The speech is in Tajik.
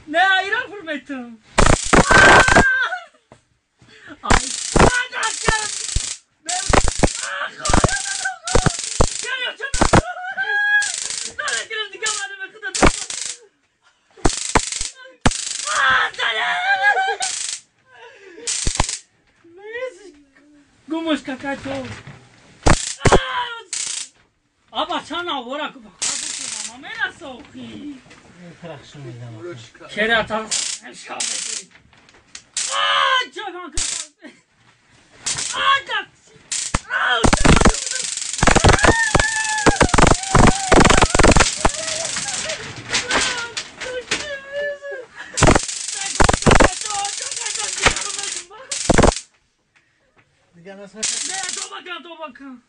Ne, İran fırmetim. Гумош какато. Аба чана вора мамена сохи. Керата шамете. А чаган А да. А Не, доба кан, доба кан.